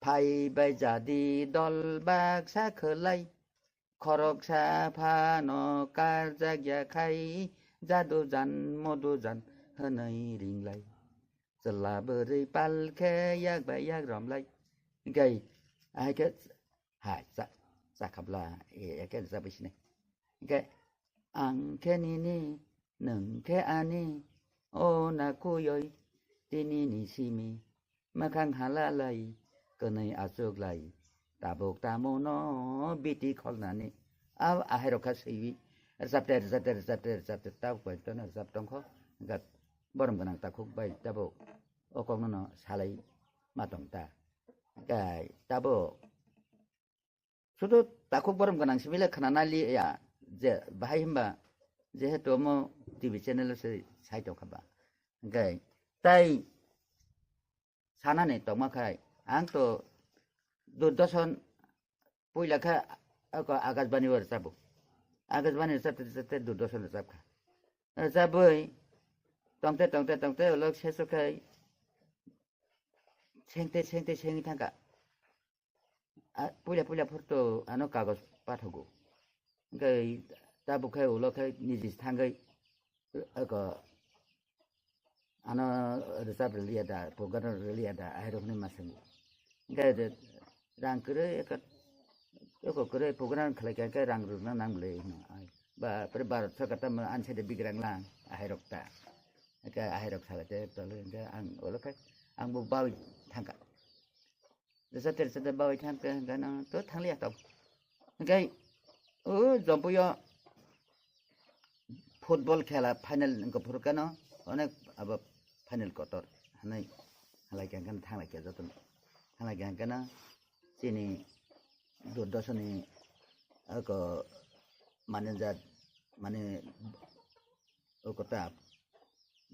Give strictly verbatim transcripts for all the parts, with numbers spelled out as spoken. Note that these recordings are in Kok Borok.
Phai bai jadi dol baksa khwlai, khoroksa phano karjak ya khai, jadu jan modu jan hwnwi ringlai. Chwla bwrwi pal khe yak bai yak romlai. Hinkhe, ahai khe, hai, cha-, chakhapla, e, ekhe rwchapwi sinai. Hinkhe, ang khe nini, nwng khe ani, o na kuyoi, tini ni simi, mwkhang hala lai, kwnwi achuk lai, tabuk tamo no biti kholnani. A, ahairok kha swiwi, rwchapte, rwchapte, rwchapte, rwchapte, tabuk bai tono rwchap tongkho, hinkhe borom gwnang takhuk bai tabuk o kokno no salai ma tong ta. Hinkhe tabuk Sudu takhuk borom gwnang simi le khna na li ya, je bahai himba jehetu omo T V channel o se sai tong kha ba. Hinkhe tai sanani tongma khai ang to Doordarshan puila khe ako Akashbani o rwchabo. Akashbani rwchapte rwchapte Doordarshan rwchap kha. Rwchabwi tongte tongte tongte ulo seso khai sengte sengte sengwi thangkha. A, puila puila phor to ano kagoj pathogo. Hinkhe tabuk khe ulo khe niji thangwi, eko, ano rwchap rwliya da, program rwliya da, ahai rok hinwi ma swngo. Hinkhe de rang kwrwi eko, eko kwrwi program khlai kha khe rang rwna nang bwle hino. Ba pre Bharat Sarkar tamo ani side bigrang lang, ahai rok ta. Hinkhe ahai rok salai te tole hinkhe ang ulo khe ang bo bawi thangkha. Rwchapte rwchapte bawi thangkha, hinkhe no to thangliya tok. Hinkhe o Jompuio football khela final wngkha phuru khe no onek abo final kotor hinwi halai khe hinkhe no thanglai khe jotono. Thanglai khe hinkhe no chini Doordarshan ni ako manager mane o kota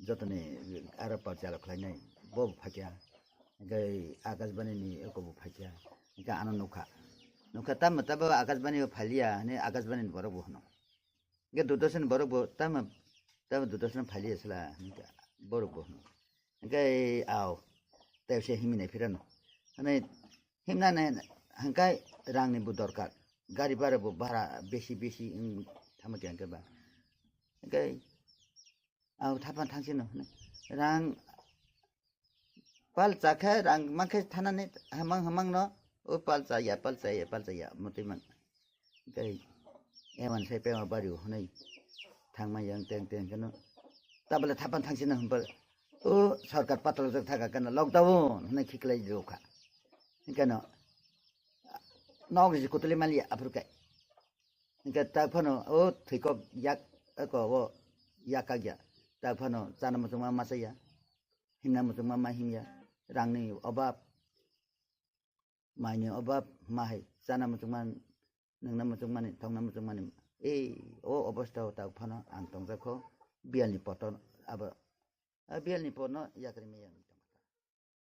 jotoni aro parchalo khlainai bo bo phaikya, hinkhe Akashbani ni oko bo phaikya, hinkhe ano nukha, nukha tamo tabo Akashbani o phailiya hinwi Akashbani ni borok bo hwno, hinkhe Doordarshan ni borok bo tamo tamo Doordarshan phailiya sla hinwi borok bo hwno, hinkhe ao tei se himwi nai phirano, hinwi himnani hinkhe rang ni bo dorkar, gari bhara bo bhara besi besi wng tamo khe hinkhe ba. Hinkhe ang thapan thangsino hinwi rang pal cha khe rang mankhe thanani hamang hamang no o pal cha ya pal cha ya pal cha ya motwi man. Hinkhe eman sai pema bari o hinwi thangma yang teng teng khe no tabole thapan thangsino hinwi o sarkar patalojak thaka khe no lockdown hinwi khiklai rwkha. Hinkhe no nok riji kutuli maliya aphuru khe. Hinkhe tak phano o thwikok yak eko o yak kak ya. Tak phano chana muchungma ma chaya. Himna muchungma ma himya. Rangni obab, maini obab ma hai. Chana muchungma, nwngna muchungmani, thongna muchungmani. Ei o obostha o tak phano ang tongjakho. Biyalni poto abo, a biyalni potno yakri maya.